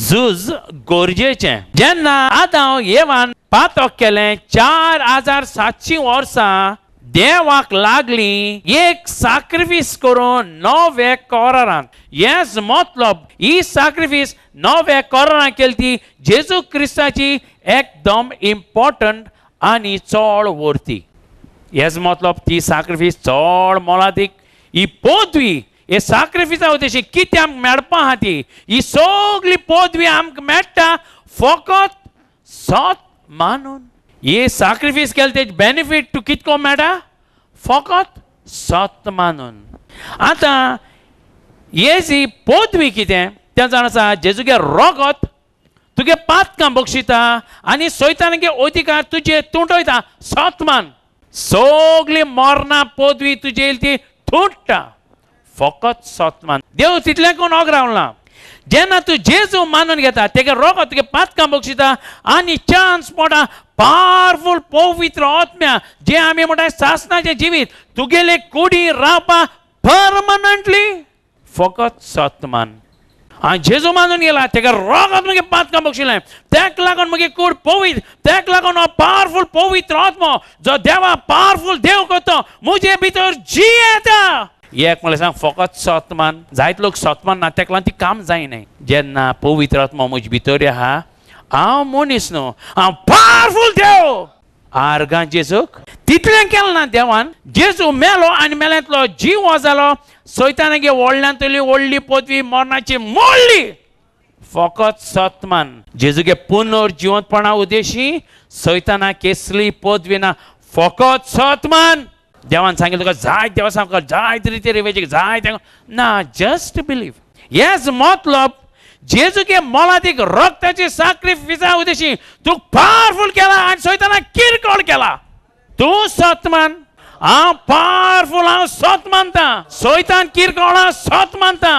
झूज गरजेचें. जेन्ना आदांव येवान पातक केलें 4700 वर्सां देवाक लागली एक साक्रिफीस करून नवे करारान. येस मतलब ही साक्रिफीस नवे करारान केली ती जेजू क्रिस्ताची एकदम इम्पॉर्टंट आनी चड वर्ती. येस मतलब ती साक्रिफीस चड मोलादीक. ही पदवी हे साक्रिफिसा उद्देशी कितें आमकां मेळपा आहा ती ही सगळी पदवी आमकां मेळटा फकत सत मानून. हे साक्रिफीस केले तेजे बेनिफीट तूं कितको मेळटा फकत सत मानून. आतां हे जी पदवी कितें तें जाण आसा जेजूगे रोगत तुगे पातकां बक्षिता आनी सैतानागे अधिकार तुजे तुटयता. सत मान सगळी मरणा पदवी तुजे येयली ती तुट्टा फकत सत मान. देव तितलें कोण ओगरावला. जेन्ना तूं जेजू मानून घेता तेगे रोगत तुगे पातकां बक्षिता आनी चान्स पडटा पावरफूल पवित्र आत्म्या जे आमी म्हणटा सासणाचें जिवीत तुगेले कुडी रावपा परमनंटली फकत सत मान. आनी जेजू मानून गेला तेका रोगत मगे पातकां बक्षिलें तेक लागून मगे कूड पवित्र, तेक लागून हो पावरफूल पवित्र आत्मो जो देवा पावरफूल देव करता म्हजे भितर जियेता. एक म्हणल्यार सांग फकत सत मान. जायत लोक सत मान ना तेका लागून ती काम जायना. जेन्ना पवित्र आत्मो म्हजे भितर आहा हांव मनीस न्हू, हांव पावरफूल देव. आर्गां जेजूक तितलें केलें ना देवान. जेजू मेलो आनी मेल्यांतलो जीव जालो. सैतानागे व्हडल्यांतली व्हडली पदवी मरणाची मोडली फकत सत मान. जेजूगे पुनर्जिवंतपणा उद्देशी सैताना केसली पदवी ना फकत सत मान. देवान सांगितलं तुका जाय देवा सांग जाय रिती रिवेजी जाय ना, जस्ट बिलीव. येस मतलब जेजूगे मोलादीक रक्ताची साक्रिफिसा उद्देशी तूं पावरफूल केला आनी सैताना किरकोळ केला. तूं सत मान, हांव पावरफूल, हांव सत मानता. सैतान किरकोळ, हांव सत मानता.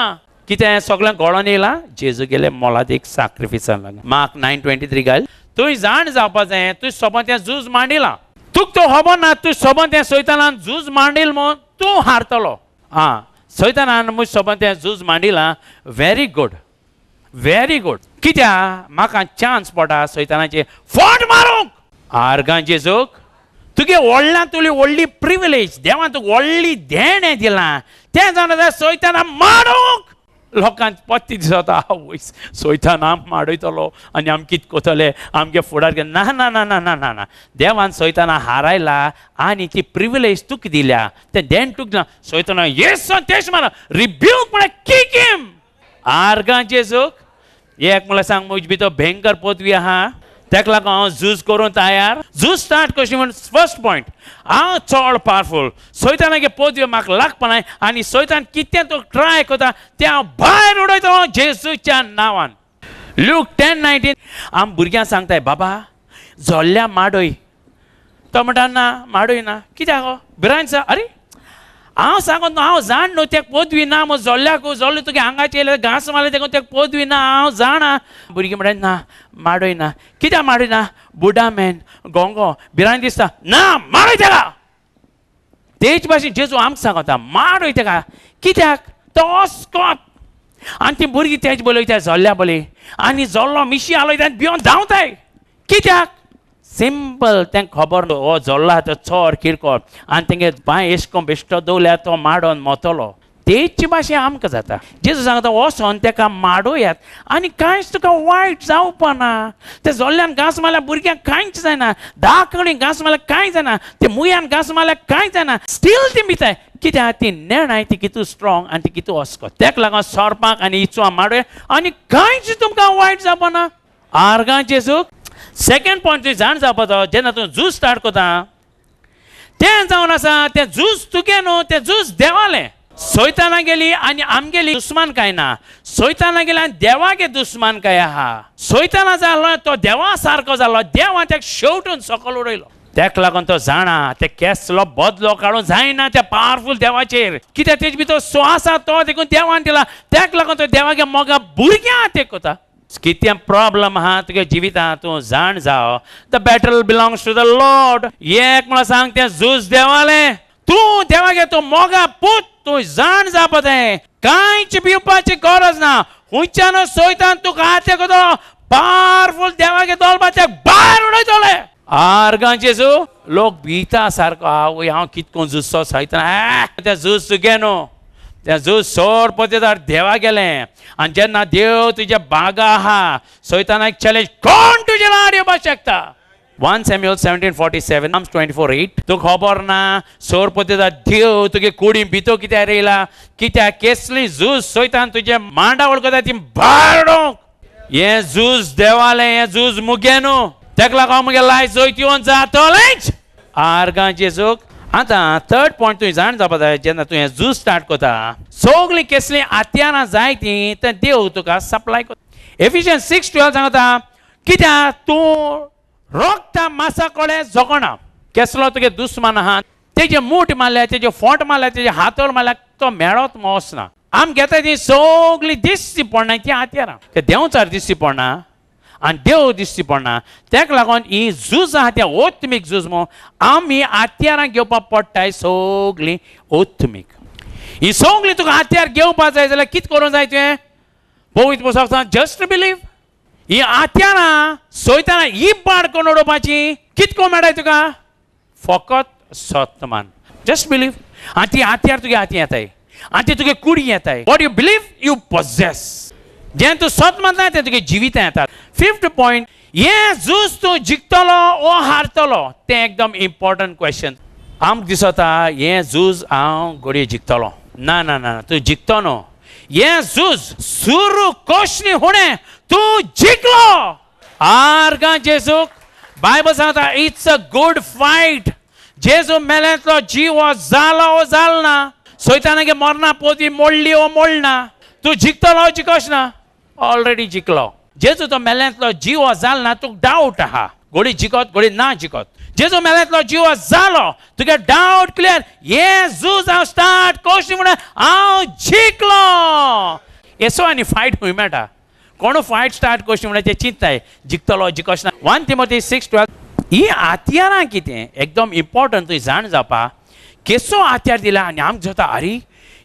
कितें सगळ्यांक गळोन येयला जेजू गेले मोलादीक साक्रिफिसान लागून. मार्क 9:23 घाल. तूं जाण जावपा जाय तूं सोबत तें झूज मांडिला. तुका तो खबर ना तूं सोबत तें सैतानान झूज मांडील म्हूण तूं हारतलो. आं सैतानान म्हज सोबत तें झूज मांडिलां, व्हेरी गुड व्हेरी गुड. कित्याक म्हाका चान्स पडटा सैतानाचेर फोट मारूंक. आर्गां जेजूक तुगे व्हडल्यान तुली व्हडली प्रिविलेज देवान तुका व्हडली देणें दिलां तें जाण आसा सैताना मारूंक. लोकांक पत्ती दिसता आवयस सैतान आमकां माडयतलो आनी आम कितें करतले आमगे फुडार. ना ना ना ना ना ना ना, देवान सैताना हारायला आनी ती प्रिविलेज तुका दिल्या तें देण तुका दिलां. सैताना येस तेश मार रिब्यूक म्हळ्यार किक हिम. आर्गां जेजूक एक म्हणल्यार सांग म्हजे भितर भयंकर पदवी आहा तेका लागून हांव झूज करूंक तयार. झूज स्टार्ट कशी म्हण फर्स्ट पॉयंट हांव चड पावरफूल सैतानागे पदवी म्हाका लागपा आनी सैतान कितें तो ट्राय करता तें हांव भायर उडयतलो जेजूच्या नांवान. ल्यूक 10:19. आम भुरग्यांक सांगताय बाबा जोल्ल्या माडय. तो म्हणटा ना माडय ना. कित्याक गो भिरांत आसा. अरे हांव सांगत न्हू हांव जाण न्हू तेका पदवी ना म्हूण जोल्ल्याक जोल्ले तुगे आंगाचेर येयले घांस मारले तेका तेका पदवी ना हांव जाणा. भुरगीं म्हणटा ना माडय ना. कित्याक माडय ना? बुडा मॅन गोंगो भिरांत दिसता ना माडय तेका. तेच भाशेन जेजू आमकां सांगता माडय तेका. कित्याक? तो अस्कोत. आनी ती भुरगीं तेज बलयता जोल्ल्या बलय आनी जोल्लो मिशी आलोयता आनी भिवन धांवताय. कित्याक? सिंपल तेंका खबर हो जोल्ला तो चोर किरकोळ आनी तेंगे बांय एशको बेश्टो दवरल्यार तो माडोन मोतलो. तेच भाशेन आमकां जाता. जेजू सांगता वचोन तेका माडोयात आनी कांयच तुका वायट जावपा ना. ते जोल्ल्यान घांस मारल्यार भुरग्यांक कांयच जायना, 10 कडेन घांस मारल्यार कांय जायना, ते मुयान घांस मारल्यार कांय जायना, स्टील ती भिताय. कित्याक? ती नेणाय ती कितू स्ट्रॉंग आनी ती कितू अस्को. तेका लागून सोरपाक आनी इचवा माडोया आनी कांयच तुमकां वायट जावपा ना. आर्गां जेजूक. सेकंड पॉयंट तुवें जाण जावपाचो जेन्ना तूं झूज स्टार्ट करता तें जावन आसा तें झूज तुगे न्हू तें झूज देवालें. सैताना गेली आनी आमगेली दुस्मान काय ना. सैताना गेली आनी देवागे दुस्मान काय आहा. सैताना जालो तो देवा सारको जालो, देवान तेका शेवटून सकयल उडयलो. तेका लागून तो जाणा ते केसलो बदलो काडूंक जायना त्या पावरफूल देवाचेर. कित्याक तेजे भितर स्वास आसा तो देखून देवान दिला. तेका लागून तो देवागे मोगा भुरग्यां ते करता. कितें प्रॉब्लम आहा तुगे जिवितांत तूं जाण जाव the battle belongs to the Lord. एक म्हणल्यार सांग तें झूज देवालें. तूं देवागे तूं मोगा पूत, तूं जाण जावपा जाय, कांयच भिवपाची गरज ना. खंयच्यान सोयतान तुका हाते करतलो, पावरफूल देवागे दोलपाच्या भायर उडयतले. आर्गां जेजू लोक भिता सारको, आवय हांव कितको झुजचो सैतान, तें झूज तुगे न्हू, तें झूज सोड पळयतार देवा गेलें. आनी जेन्ना देव तुज्या बागा आहा, सैतानाक चॅलेंज कोण तुजे आड येवपाक शकता. 1 Samuel 17:47, Psalms 24:8. तुका खबर ना सोर पळयता देव तुगे कुडी भितर कित्याक येयला, कित्याक केसली झूज सैतान तुजे मांडावळ करता ती भायर उडोवंक. हें झूज देवालें, हें झूज मुगे न्हू, तेका लागून मुगे लायफ जैत येवन जातलेंच. आर्गां जेजूक. आतां थर्ड पॉयंट तुवें जाण जावपा जाय, जेन्ना तुवें झूज स्टार्ट करता सगळीं केसलीं हत्यारां जाय तीं तें देव तुका सप्लाय करता. एफिशियन्स 6:12 सांगता कित्याक तूं रोगता मासा कडेन जगना. केसलो तुगे दुस्मान आहा, तेजे मूठ मारल्या, तेजे फोंट मारल्या, तेजे हातोर मारल्या, तो मेळत वचना. आम घेता ती सगळीं दिसची पडना ती हत्यारां, ते देंवचार दिसची पडना आनी देव दिसची पडना. तेका लागून ही झूज आहा त्या ओत्मीक झूज म्हूण आमी हत्यारां घेवपाक पडटाय सगळीं ओत्मीक. ही सगळीं तुका हत्यार घेवपाक जाय जाल्यार कितें करूंक जाय तुवें? पवित्र पुस्तक जस्ट बिलीव. ही हत्यारां सोयताना ही पाड करून उडोवपाची कितें करूंक मेळटा तुका? फकत सत मान, जस्ट बिलीव. आनी ती हत्यार तुगे हातीं येताय आनी ती तुगे कुडी येताय. What you believe you possess. जें तूं सत मानता तें तुगे जिवितां येता. फिफ्थ पॉयंट, हें झूज तूं जिखतलो ओ हारतलो तें एकदम इम्पॉर्टंट क्वेश्चन. आमकां दिसता हें झूज हांव घडये जिखतलो. ना ना ना, तूं जिखतो न्हू. हें झूज सुरू कोशनी हुणें तूं जिखलो. आर्गां जेजूक. बायबल सांगता it's a good fight. जेजू मेल्यांतलो जीव जालो ओ जालो ना, सैतानागे मरणा पोती मोडली ओ मोडना. तूं जिखतलो जिखोश ना, ऑलरेडी जिखलो. जेजू तो मेल्यांतलो जीव जालो ना, तुका डावट आहा, घोडी जिखत घोडी ना जिखत. जेजू मेल्यांतलो जीव जालो, तुगे डावट क्लियर. हें झूज हांव स्टार्ट कोशी म्हणून हांव जिखलो. येसो आनी फायट खंय मेळटा? कोणू फायट स्टार्ट कोशी म्हणून ते चिंतताय जिखतलो जिखोश ना. 1 Timothy 6:12. ही हत्यारां कितें एकदम इम्पॉर्टंट तुवें जाण जावपा. केसो हत्यार दिला आनी आमकां जाता आरे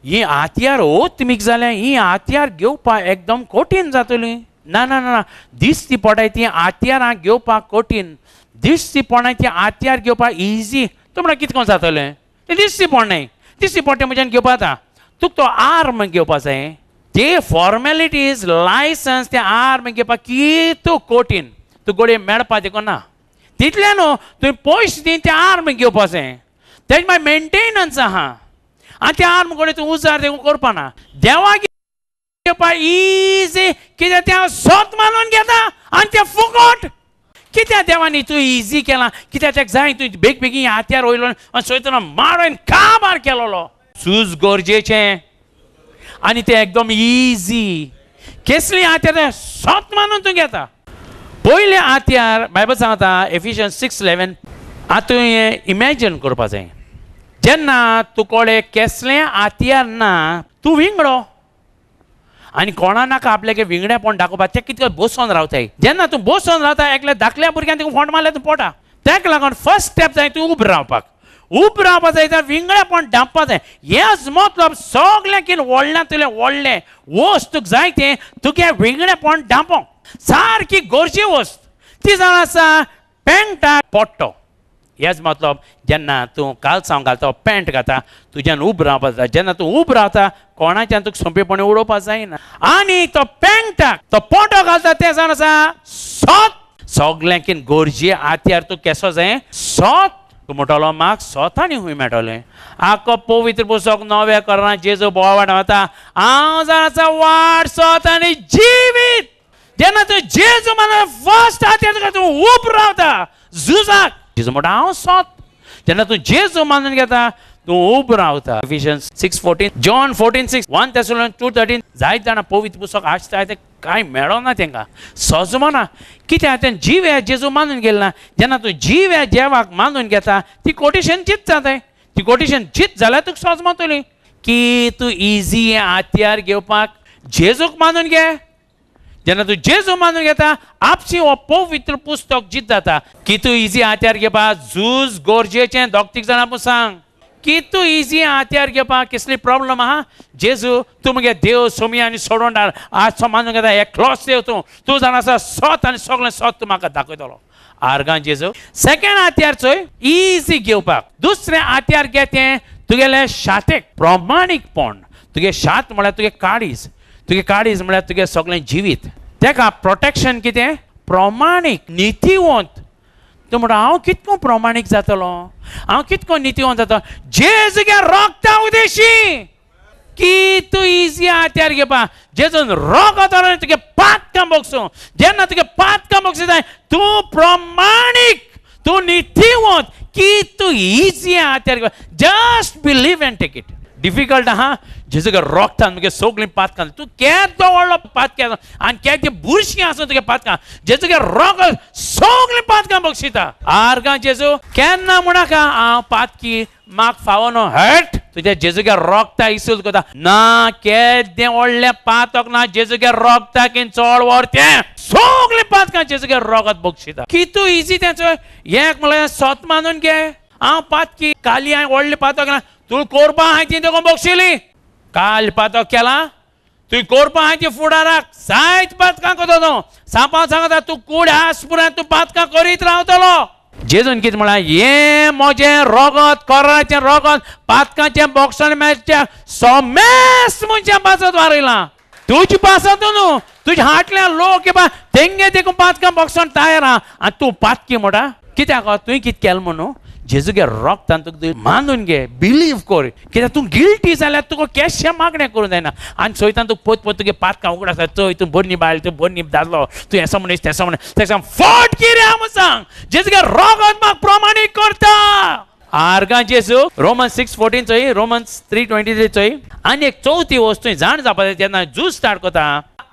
ही हत्यार ओत्मीक जाल्या, ही हत्यार घेवपाक एकदम कठीण जातली. ना ना ना, दिसती पडाय ती हत्यारां घेवपाक कठीण, दिसती पडनाय ती हत्यार घेवपाक इजी. तूं म्हणटा कितें करून जातलें? तें दिसती पडनाय, दिसती पडटा म्हज्यान घेवपा जाता. तुका तो आर्म घेवपा जाय, ते फॉर्मेलिटीज लायसन्स ते आर्म घेवपाक कितू कठीण, तूं गोडये मेळपा देखून ना. तितलें न्हू तुवें पयशे दी ते आर्म घेवपा जाय, तेजे मागीर मेंटेनन्स आहा आनी ते आर्म घडये तूं उजार देखून करपा ना. देवाक घेवपा इजी कित्याक तें हांव सत मानून घेता आनी तें फुकट. कित्याक देवानी तूं इजी केलां? कित्याक तेका जाय तूं बेग बेगीन हत्यार वयलो आनी सोयतना मारून काबार केलोलो. झूज गरजेचें आनी तें एकदम इजी. केसली हत्यार सत मानून तूं घेता. पयलें हत्यार बायबल सांगता एफिशियन्स 6:11. आतां तुवें इमॅजीन करपा जाय, जेन्ना तुकोडे केसलें हत्यार ना, तूं विंगडो आनी कोणा नाका आपल्याक विंगडेपण दाखोवपाक, तें कितकें बसोन रावताय. जेन्ना तूं बसोन रावता एकल्या धाकल्या भुरग्यान तुका फोंड मारल्यार तूं पोटा. तेका लागून फर्स्ट स्टेप जाय तूं उब रावपाक, उब रावपाक जाय जाल्यार विंगडेपण धांपपाक जाय. हेच मतलब सगळें कितें व्हडलें तुलें व्हडलें वस्त तुका जाय तें तुगे विंगडेपण धांपोंक सारकी गरजे वस्त ती जावन आसा पेंटा पडटो. हेच मतलब जेन्ना तूं कालसांव घालता पॅन्ट घालता तुज्यान उब रावपाक जाय. जेन्ना तूं उब रावता कोणाच्यान तुका सोंपेपणी उडोवपाक जायना. आनी तो पॅन्टाक तो पोटो घालता तें जावन आसा सत. सगळ्यां कितें गरजे हत्यार तूं केसो जाय सत. तूं म्हणटलो म्हाका सोतांनी खंय मेळटलें? आख्खो पवित्र पुस्तक नवें करना जेजू बोवाट वता हांव जावन आसा वाट सत आनी जिवीत. जेन्ना तूं जेजू मानता फर्स्ट हत्यार तुका तूं उब रावता झुजाक. जेजू म्हणटा हांव सत. जेन्ना तूं जेजू मानून घेता तूं उब रावता. एफिशियन्स 6:14, जॉन 14:6, 1 Thessalonians 2:13. जायत जाणां पवित्र पुस्तक आसता तें कांय मेळना तेंकां, सजमना. कित्याक तें जीव जेजू मानून गेले ना. जेन्ना तूं जीव देवाक मानून घेता ती कोटेशन जीत जाताय. ती कोटेशन जीत जाल्यार तुका सजमतली की तूं इजी हत्यार घेवपाक जेजूक मानून घे. जेन्ना तूं जेजू मानून घेता आपशी हो पवित्र पुस्तक जीत जाता की तूं इजी हत्यार घेवपाक. झूज गरजेचें दोग तीग जाणां पूण सांग कितू इजी हात्यार घेवपाक कसली प्रॉब्लम आहा. जेजू तूं मुगे देव सोमी आनी सोडोंडार आज सो मानून घेता एकलोच देव तूं, तूं जाण आसा सोत आनी सगळें सोत तूं म्हाका दाखयतलो. आर्गां जेजू. सेकेंड हात्यार चोय इजी घेवपाक. दुसरें हात्यार घे तें तुगेलें शातेक प्रमाणीकपण. तुगे शात म्हळ्यार तुगे काळीज, तुगे काळीज म्हळ्यार तुगे सगळें जिवीत. तेका प्रोटेक्शन कितें? प्रमाणीक नितीवंत. तूं म्हणटा हांव कितको प्रमाणीक जातलो, हांव कितको नितीवंत जातलो. जेजूगे रोगता उदेशी की तूं इजी हात्यार घेवपा. जेजून रोगत तुगे पातकां बोगसूं. जेन्ना तुगे पातकां बोगसू तूं प्रमाणीक, तूं नितीवंत की तूं इजी हात्यार घेवपा. Just believe and take it. Difficult आहा. जेजूगे रोगतान मुगे सगळीं पातकां, तूं केदो व्हडलो पातकें आनी केदी बुरशीं आसूं तुगे पातकां, जेजूगे रोगत सगळीं पातकां बक्षिता. आर्गां जेजू केन्ना म्हणनाका हांव पातकी म्हाका फावो न्हू. हट, तुज्या जेजूगे रोगता इसूल करता ना. केदें व्हडलें पातक ना, जेजूगे रोगता की चड व्हर तें सगळीं पातकां जेजूगे रोगत बक्षिता. कितू इजी तें चोय. एक म्हणल्यार सोत मानून घे हांव पातकी, काली हांवें व्हडलें पातक ना, तूं कोरपा हांवें ती देखून बक्षिली. काल पातक केला तुवें कोरपा हांवें ती फुडाराक जायत पातकां करता तूं. सांपां सांगता तूं कूड आस पुराय तूं पातकां करीत रावतलो. जेजून कितें म्हळां, हें म्हजें रोगत, कोराचें रोगत, पातकांचें बोगसण मेळचें सोमेस मनशां पासत वारयलां. तुजे पासत न्हू, तुज्या हाटल्या लोक तेंगे देखून पातकां बोगसण तयार आहा आनी तूं पातकी म्हणटा कित्याक? तुवें कितें केलें म्हणून जेजूगे रोगतान तुका मानून घे, बिलीव कर. कित्याक तूं गिल्टी जाल्यार तुका केशें मागणें करूंक जायना. आनी चोयता तुका पोत पोत तुगे पातकां उगड आसा. चोय तूं बरनी बायल, तूं बरनी दादलो, तूं हेसो मनीस तेसो मनीस, तेका फट कितें आहा म्हूण सांग. जेजूगे रोगत म्हाका प्रमाणीक करता. आर्गां जेजू. रोमन 6:14 चोय, रोमन 3:23 चोय. आनी एक चवथी वस्तू जाण जावपा जाय जेन्ना झूज स्टार्ट करता.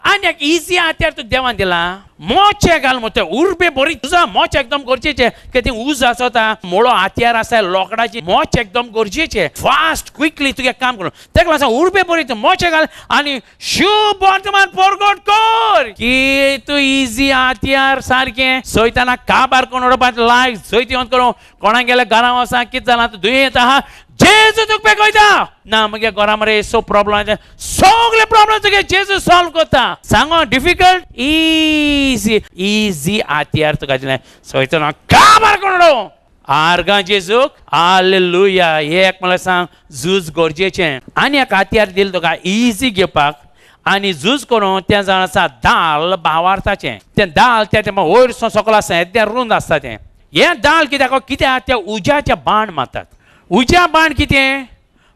आनी एक इजी हात्यार तुका देवान दिला, मोचे घाल म्हणटा उर्बे बरी तुजा मोच एकदम गरजेचे. कित्याक ती उज आसता, मोळो हात्यार आसा लोकडाची, मोच एकदम गरजेचे. फास्ट क्विकली तुगे काम करून तेका लागून उर्बे बरी तूं मोचे घाल आनी शुभ वर्तमान परगट कर. की तूं इजी हात्यार सारकें सोयताना काबार करून उडोवपाक लायक जैतिवंत करूं. कोणाक गेल्यार घरा वचा कितें जालां तूं दुयेंत आहा, जेजू तुका पेकयता ना. मगे घरा मरे सो प्रॉब्लम, सगळे प्रॉब्लम तुगे जेजू सॉल्व करता. सांगो डिफिकल्ट इजी इजी हात्यार तुका दिलें सोयतना काबार करून उडोवं. आर्गां जेजूक. हालेलुया. एक म्हणल्यार सांग झूज गरजेचें. आनी एक हात्यार दिलें तुका इजी घेवपाक आनी झूज करून तें जाण आसा दाल भावार्थाचें. तें दाल तें वयर सकयल आसता, तें रुंद आसता. तें हें दाल कित्याक कित्याक त्या उज्याचें बाण मारतात. उज्या बाण कितें?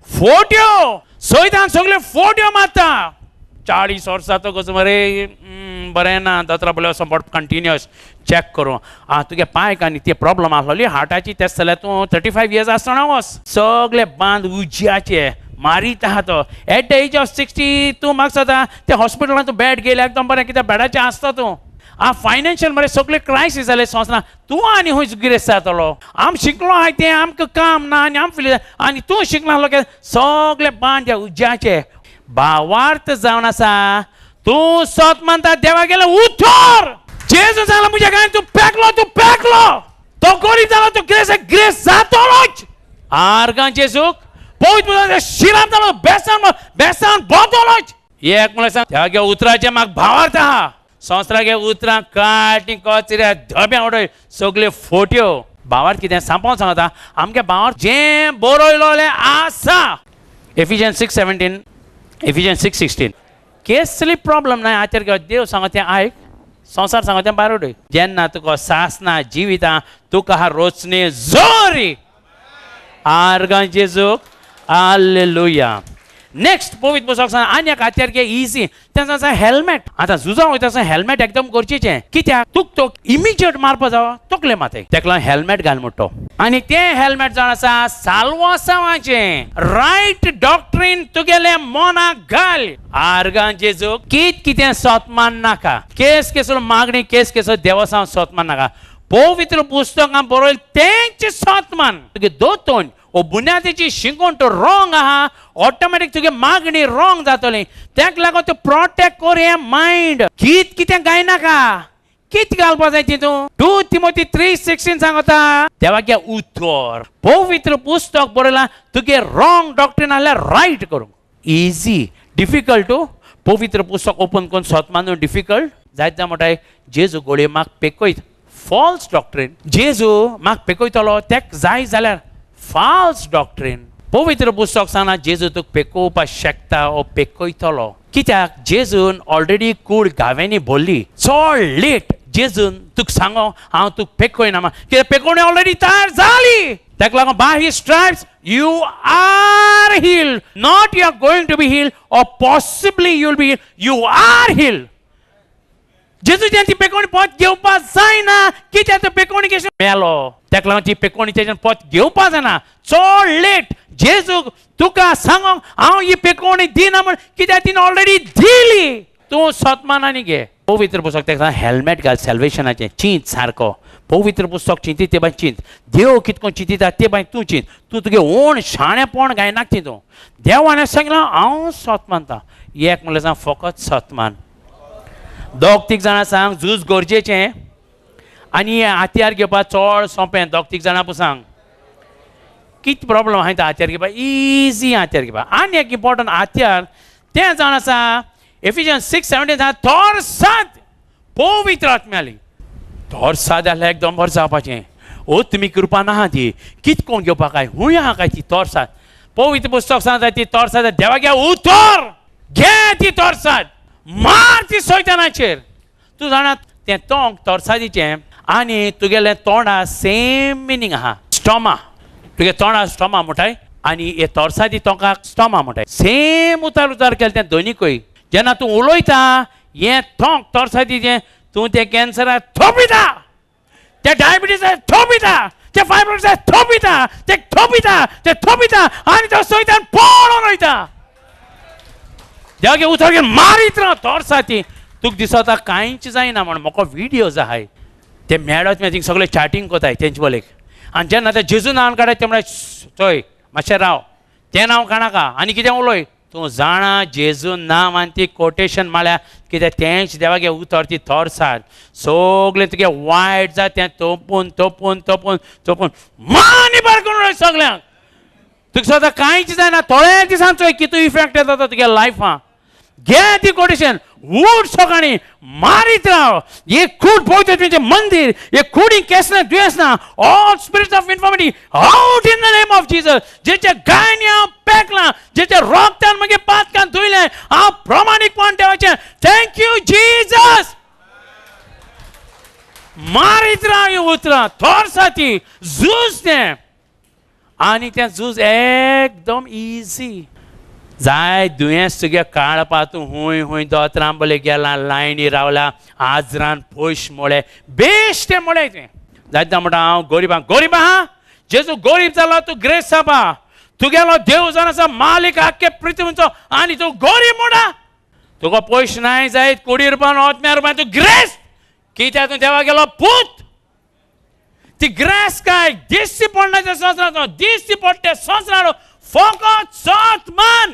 फोट्यो. सोयतान सगल्यो फोट्यो मारता. 40 वर्सां तो कसो मरे बरें ना दोतोरा बोले वचोन कंटिन्युअस चॅक करूं. आं तुगे पांयक आनी ते प्रॉब्लम आसलोली हार्टाची, तेच जाल्यार तूं 35 इयर्स आसतना वच. सगळे बांद उज्याचे मारीत आहा तो. एट the age of 60 तूं म्हाका दिसता ते हॉस्पिटलान तूं बेड घेयल्यार एकदम बरें, कित्याक बेडाचें आसता तूं. आं फायनान्शियल मरे सगळे क्रायसीस जाले संवसारान, तूं आनी खंय गिरेस्त जातलो. आम शिकलो आहाय तें आमकां काम ना आनी आम फिल आनी तूं शिकलो आसलो की सगळे बांद उज्याचे. भावार्थ जावन आसा तूं सत मानता देवा गेले उथर. जेजू सांगला म्हज्या घरान तूं पेकलो, तूं पेकलो, तो गरीब जालो, तूं ग्रेस ग्रेस जातलोच. आर्गां जेजूक. पवित्र शिराप जालो, बेसान बेसान बदलोच. एक म्हणल्यार सांग देवा उतराचें म्हाका भावार्थ आहा. संवसारागे उतरां काटी कचऱ्या धब्या उडय सगल्यो फोट्यो. भावार्थ कितें सांपोवन सांगता आमगे भावार्थ जें बरयलोलें आसा. एफिजन 6:17, एफिजन 6:16. केसली प्रॉब्लम ना हाचेर देव सांगता तें आयक, संवसार सांगता तें भायर उडय. जेन्ना तुका सासना जिवितां तुका हा रोचने जोरी. आर्गां जेजूक. हालेलुया. नेक्स्ट पवित्र पुस्तक सांग आनी एक हात्यार घे इजी, तें आसा हेल्मेट. आतां झुजां वयता आसतना हेल्मेट एकदम गरजेचें. कित्याक तुका तो इमिजिएट मारपा जावो तकले माथेक, तेका लागून हेल्मेट घाल म्हणटा. आनी तें हेल्मेट जावन आसा साल्वासांवाचें. रायट डॉक्ट्रीन तुगेले मनाक घाल. आर्गां जेजूक. कित कितें सोत मान नाका, केस केसो मागणी केस केसो देवसांव सोत मान नाका. पवित्र पुस्तकां बरयल तेंच सोत मान. तुगे दोतोन ओ बुन्यादीची शिंकोण तो रॉंग आहा, ऑटोमॅटीक तुगे मागणी रॉंग जातली. तेका लागून तूं प्रोटेक्ट कर हें मायंड. कित कितें गायनाका, कित घालपा जाय ती तूं 2 तिमोथी 3:16 सांगता देवागे उतर पवित्र पुस्तक बरयलां तुगे रॉंग डॉक्ट्रीन आहल्यार रायट करूंक इजी डिफिकल्ट टू पवित्र पुस्तक ओपन करून सोत मानून डिफिकल्ट जायत जा म्हणटाय जेजू गोळये म्हाका पेकयत फॉल्स डॉक्ट्रीन जेजू म्हाका पेकयतलो तेक जाय जाल्यार फॉल्स डॉक्ट्रीन पवित्र पुस्तक सांगना जेजू तुका पेकोवपाक शकता ओ पेकयतलो कित्याक जेजून ऑलरेडी कूड गांवांनी भरली चड लेट जेजून तुका सांगो हांव तुका पेकयना कित्याक पेकोवणी ऑलरेडी तयार जाली ताका लागून by his stripes you are healed not you are going to be healed or possibly you will be healed you are healed जेजूच्यान ती पेकोवणी पोत घेवपाक जायना कित्याक तो पेकोवणी कशें मेलो ताका लागून ती पेकोवणी तेच्यान पोत घेवपाक जायना चड लेट जेजू तुका सांगोंक हांव ही पेकोवणी दिना म्हण कित्याक तिणें ऑलरेडी दिली तूं सतमानांनी घे पवित्र पुस्तक ताका हेल्मेट घाल सॅल्वेशनाचें चिंत सारको पवित्र पुस्तक चिंती ते बाय चिंत देव कितको चिंतिता ते बाय तूं चिंत तूं तुगे ओण शाणेपण गायनाक चिंतू देवान सांगलां हांव सत मानता एक म्हणल्यार सांग फकत सत मान दोग तीग जाणां सांग झूज गरजेचें आनी हातयार घेवपाक चड सोंपें दोग तीग जाणां पळय सांग कितें प्रॉब्लम आहा तें हातयार घेवपाक इजी हातयार घेवपाक आनी एक इम्पोर्टंट हातयार तें जावन आसा एफिशियन्स 6:17 आसा थोर सात पवित्र आत्म्याली थोर सात जाल्यार एकदम बरें जावपाचें ओ तुमी कृपा ना ती कित कोण घेवपाक काय हूंय आहा काय ती थोर सात पवित्र पुस्तक सांगता ती थोर सात देवाक उतर घे ती थोर सात मार ती सैतानाचेर तूं जाणा तें तोंक तोरसादीचें आनी तुगेलें तोंडा सेम मिनींग आहा स्टोमा तुगे तोंडा स्टोमा म्हणटाय आनी हे तोरसादी तोंकाक स्टोमा म्हणटाय सेम उतार उतार केलें तें दोनीकय जेन्ना तूं उलयता हें तोंक तोरसादीचें तूं तें कॅन्सराक थोपिता तें डायबिटीसाक थोपिता तें फायब्रॉइड्साक थोपिता तें थोपिता तें थोपिता आनी तो सैतान पळोवन वयता देवागे उतर घेवन मारीत राव तोरसाती तुका दिसता कांयच जायना म्हण म्हाका विडियोज आहाय ते मेळत मागीर थिंग सगळे चॅटींग कोताय तेंचे बलेक आनी जेन्ना ते जेजू नांव काडटाय ते म्हणटा चोय मातशें राव तें नांव काडनाका आनी कितें उलय तूं जाणा जेजू नांव आनी ती कोटेशन म्हळ्यार कित्याक तेंच देवागे उतर ती थोरसात सगळें तुगे वायट जाता तें तोपून तोपून तोपून तोपून मानी बार करून सगळ्यांक तुका स्वता कांयच जायना थोड्या दिसान चोय कितू इफेक्ट येता तो तुगे लायफां घे ती कोटेशन उठ सकाळी मारीत राव एक कूड पवित्र तुमचें मंदिर एक कुडी केसना दुयेंस ना all spirits of infirmity out in the name of Jesus जेच्या गायनी हांव पेकलां जेच्या रोगतान मागीर पातकान धुयलें हांव प्रमाणीकपण देवाचें thank you Jesus मारीत राव ही उतरां थोरसाती झूज तें आनी तें झूज एकदम इजी जाय दुयेंस तुगे काडपा तूं हूंय हूंय दोतोरां बले गेला लायनी रावला आजरान पयशे मोळे बेश्टें मोळे तुवें जायत म्हणटा हांव गरीब आहा गरीब आहा जेजू गरीब जालो तूं ग्रेस जावपा तुगेलो देव जावन आसा मालीक आख्खे पृथ्वीचो आनी तूं गरीब म्हणटा तुका पयशे नाय जायत कोडी रुपयान ओतम्या रुपयान तूं ग्रेस कित्याक तूं देवा गेलो पूत ती ग्रेस काय दिसची पडना तें संवसारांत दिसची पडटा संवसारांत फकत सत मान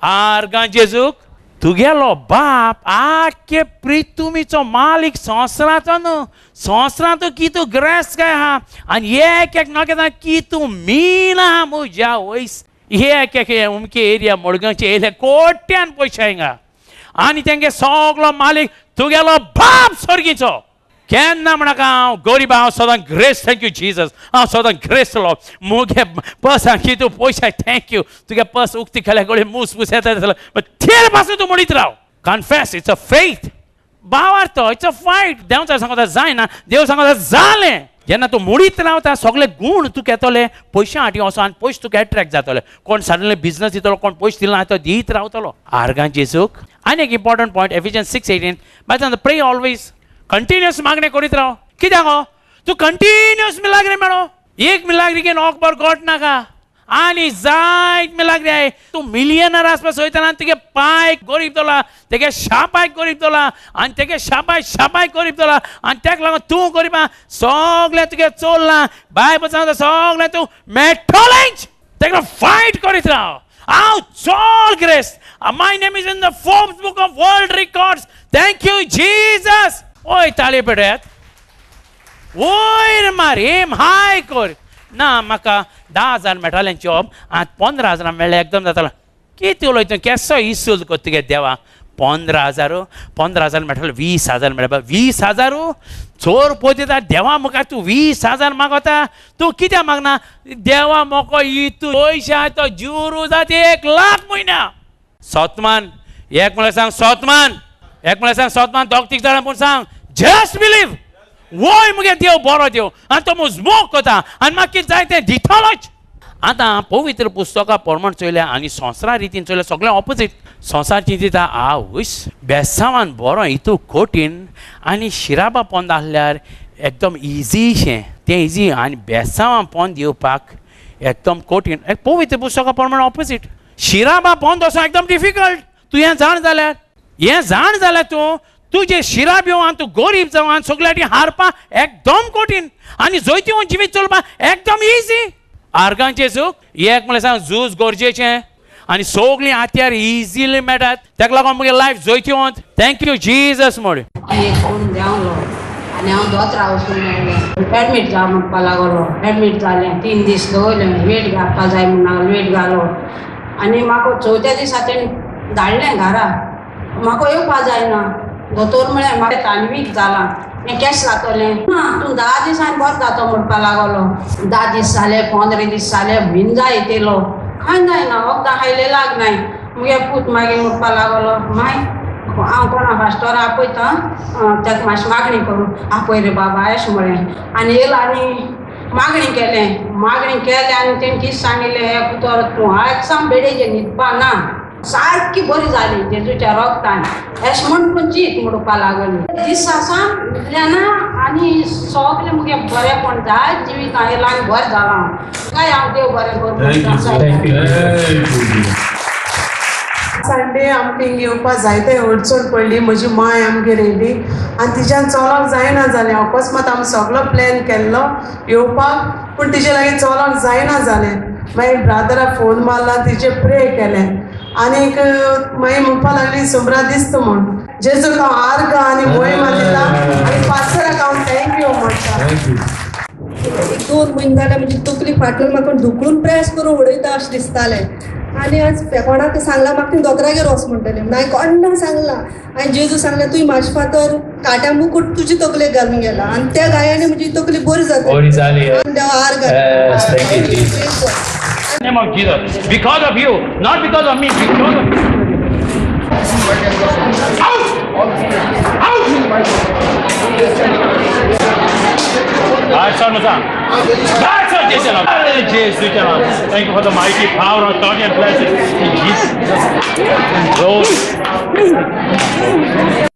आर्गां जेजूक तुगेलो बाप आख्खे पृथ्वीचो मालीक संवसाराचो न्हू संवसारांत कितू ग्रेस काय आहा आनी एक एक नकेता कितू मीन आहा म्हज्या वयस एक एक अमके एरिया मडगांवचे एरिया कोट्यान पयशे हिंगा आनी तेंगे सगलो मालीक तुगेलो बाप स्वर्गीचो केन्ना म्हणका हांव गरीब हांव सदां ग्रेस thank you Jesus हांव सदां ग्रेस जालो मुगे पर्स कितू पयशे thank you तुगे पर्स उक्ती केल्या कडेन मूस मूस येता तेर पासून तूं म्हणीत राव कन्फेस it's a faith भावार्थ it's a fight देव सांगता जायना देव सांगता जालें जेन्ना तूं मोडीत रावता सगळे गूण तुका येतले पयशे हाटी वचो आनी पयशे तुका एट्रेक्ट जातले कोण सडनली बिजनस दितलो कोण पयशे दिलो तो दीत रावतलो आर्गां जेजूक. आनी एक इम्पॉर्टंट पॉयंट एफिशियन्स 6:18 बाय प्रे ऑलवेज कंटिन्युअस मागणें करीत राव. कित्याक गो तूं कंटिन्युअस मिलाग्री मेळो एक मिलाग्री घेवन ओकबर गोट नाका आनी जायत मिलाग्री I तूं मिलियनर आसपा सोयतना तुगे पांय गरीब दोला तेगे शापायक गरीब दोला आनी तेगे शापाय शापायक गरीब दोला आनी तेका लागून तूं गरीब आहा सगळें तुगे चोरलां बाय सांगता सगळें तूं मेळटलेंच. तेका फायट करीत राव. हांव चोल grace my name is in the Forbes book of world records. Thank you Jesus. ओय ताळी पेटयात, वयर मार, एम हाय कर. ना म्हाका 10,000 मेळटालें जॉब, आतां 15,000 मेळ्ळें एकदम जातालो. कितें उलयता केसो इसूल कर तुगे देवा. 15,000 15,000 मेळटालो, 20,000 मेळटा, 20,000 चोर पोत देवा मुखार तूं 20,000 मागता, तूं कित्याक मागना? देवा मोको इतू पयशे तो जुरू जाता 1 लाख म्हयन्या. सोतमान एक म्हळ्यार सांग, सोतमान एक म्हळ्यार सांग, सोतमान दोग तीग जाणां पूण सांग, जस्ट बिलीव. वय मुगे देव बरो देव आनी तो मुजमोग करता आनी म्हाका कितें जाय तें दितलोच. आतां पवित्र पुस्तकां प्रमाण चोयल्या आनी संवसारा रितीन चोयल्या सगळें ऑपोजीट. संवसार चिंतिता आवयस बेसांवान बरो हितू कठीण आनी शिराबा पोंद आहल्यार एकदम इजीशें तें इजी आनी बेसांवान पोंद येवपाक एकदम कठीण. पवित्र पुस्तकां प्रमाण ऑपोजीट. शिराबा पोंद वचों एकदम डिफिकल्ट. तूं हें जाण जाल्यार, हें जाण जाल्यार तूं तुजें शिराब येवन आनी तूं गरीब जावन आनी सगळ्या हारपा एकदम कठीण आनी जैती जिवीत चलपा एकदम इजी. आर्गांचें सूख एक म्हळ्यार सांग झूज गरजेचें आनी सगळीं हात्यार इजिली मेळटात, ताका लागून मुगे लायफ जैतिवंत. Thank you Jesus म्हण. एक फोन देंवलो आनी हांव दोतरा वचून मेळ्ळें. एडमीट जा म्हणपा लागलो. एडमीट जालें, 3 दीस दवरलें. वेट घालपा जाय म्हणून वेट घालो आनी म्हाका चवथ्या दिसा तेणें धाडलें घरा. म्हाका येवपा जायना. दोतोर म्हळें म्हाका आनी वीक जालां, हें केश जातलें ना, तूं 10 दिसांनी बरो जातो म्हणपा लागलो. 10 दीस जाले, 15 दीस जाले, भिंजा येतलो कांय जायना, वखदां खायलें लागनाय. मुगे पूत मागीर म्हणपा लागलो, माय हांव कोणा पास्टोरा आपयता ताका मातशी मागणी करूं आपय रे बाबा अशें म्हळें. आनी येयलो आनी मागणी केलें. मागणी केलें आनी तेणें कितें सांगिल्लें, हे पुतर तूं आयज सावन बेडेचेर न्हिदपा ना, सारकी बरी जाली जेजूच्या रोगतान अशें म्हण पूण चीत म्हणपा लागली. दिसा सावन न्हिदलें ना आनी सगळें मुगे बरेंपण जाय जिवीत येयलां आनी बरें जालां. काय हांव देव बरें करूं. संडे आमकां हिंगा येवपाक जायते अडचण पडली. म्हजी माय आमगेर येयली आनी तिच्यान चलोंक जायना जालें. अकस्मात आमी सगलो प्लॅन केल्लो येवपाक, पूण तिजे लागीं चलोंक जायना जालें. मागीर ब्रादराक फोन मारला, तिचे प्रे केलें आनीक मागीर म्हणपा लागली सोमरा दिसता म्हूण. जेजूक हांव आर्गां आनी मोहिमा दिता आनी पास्टराक हांव thank you म्हणटा. 1-2 म्हयने जाल्यार म्हजी तकली फाटल्यान म्हाका धुकलून प्रेस करून उडयता अशें दिसतालें. आनी आज कोणाक सांगलां म्हाका ती दोतोरागेर वच म्हणटलें म्हणून हांवें कोण्णाक सांगलां. हांवें जेजू सांगलें तुवें म्हाजे फातर काट्या मुकूट तुजी तकलेक घालून गेला आनी त्या गायांनी म्हजी तकली बरी जाता. देवा आर्गां. Name of Jesus, because of you, not because of me, because of you. Out! Out! Thank you for the mighty power of God and blessings in Jesus. Rose.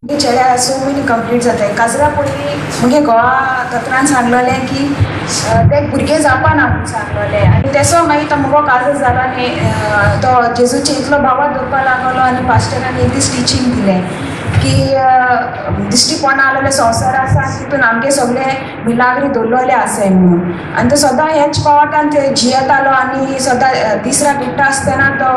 चेड्यार so many complete जाताय. काजरा पयलीं मुगे गोवा दोतोरान सांगलोलें की ते भुरगें जावपा ना म्हूण सांगलोलें आनी तेसो मागीर तो मुगो काजर जालो आनी तो जेजूचे इतलो बाबा दवरपा लागलो आनी पास्टरान एक दीस टिचींग दिलें की दिश्टी पडना आसलेले संवसार आसा आनी तितून आमगे सगळे मिलाग्री दवरलेले आसाय म्हणून. आनी तो सदां हेच पावटान ते जियेतालो आनी सदां दीस रात उठ्ठा आसतना तो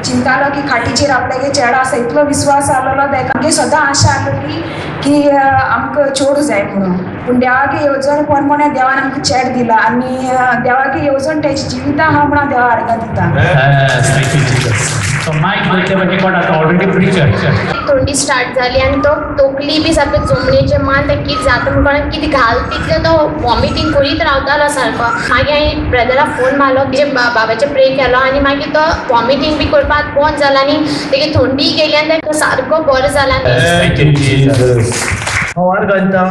चिंतालो की खाटीचेर आपल्यागे चेडो आसा, इतलो विस्वास आसलेलो ताका. आमगे सदां आशा आसलेली की आमकां चेडूं जाय म्हणून, पूण देवागे येवजण प्रमाणे देवान आमकां चेड दिला आनी देवागे येवजण तेजी जिवितां आहा म्हणून देवा आर्गां दिता. थंडी स्टार्ट जाली आनी तो तकली बी सारको जमनीचेर मान तें कितें जाता म्हण कोणाक कितें घाल तितलें तो वॉमिटींग करीत रावतालो सारको. मागीर हांवें ब्रदराक फोन मारलो, तेजे बाबाचेर प्रे केलो आनी मागीर तो वॉमिटींग बी करपाक बंद जाला आनी तेगे थंडी गेली आनी ताका सारको बरो जाला. हांव आर्गां दिता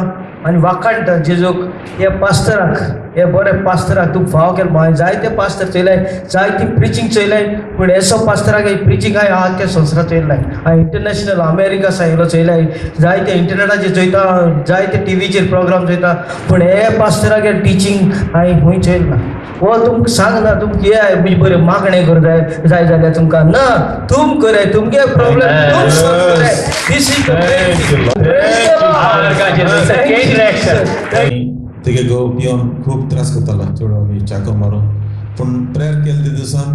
आनी वाखाणटा जेजूक, ह्या पास्तराक, हे बरे पास्तराक तूं फाव केलो. हांवें जायते पास्तर चोयलाय, जायती प्रिचींग चोयलाय, पूण एसो पास्तराक ही प्रिचींग हांवें आख्या संवसारांत चोयलाय. हांवें इंटरनॅशनल अमेरिका सायलो चोयलाय, जायते इंटरनॅटाचेर चोयता, जायते टिवीचेर प्रोग्राम चोयता, पूण हे पास्तराक टिचींग हांवें खूंय चोयल ना. हो तुमकां सांगना तुमकां हे म्हणजे बरें मागणें करूं जाय जाय जाल्यार तुमकां ना, तुम कराय, तुमगे प्रॉब्लम तुम सॉल्व कराय. This is the तेगे घोव पिवन खूब त्रास करतालो, चेडो बी चाको मारून. पूण प्रेयर केले ते दिसान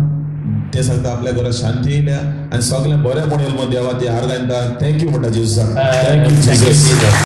ते सांगता आपल्या घरात शांती येयल्या आनी सगळें बरें म्हणून देवा ती आर्गां दिता. Thank you म्हणटा जेजूसाक. Thank you Jesus.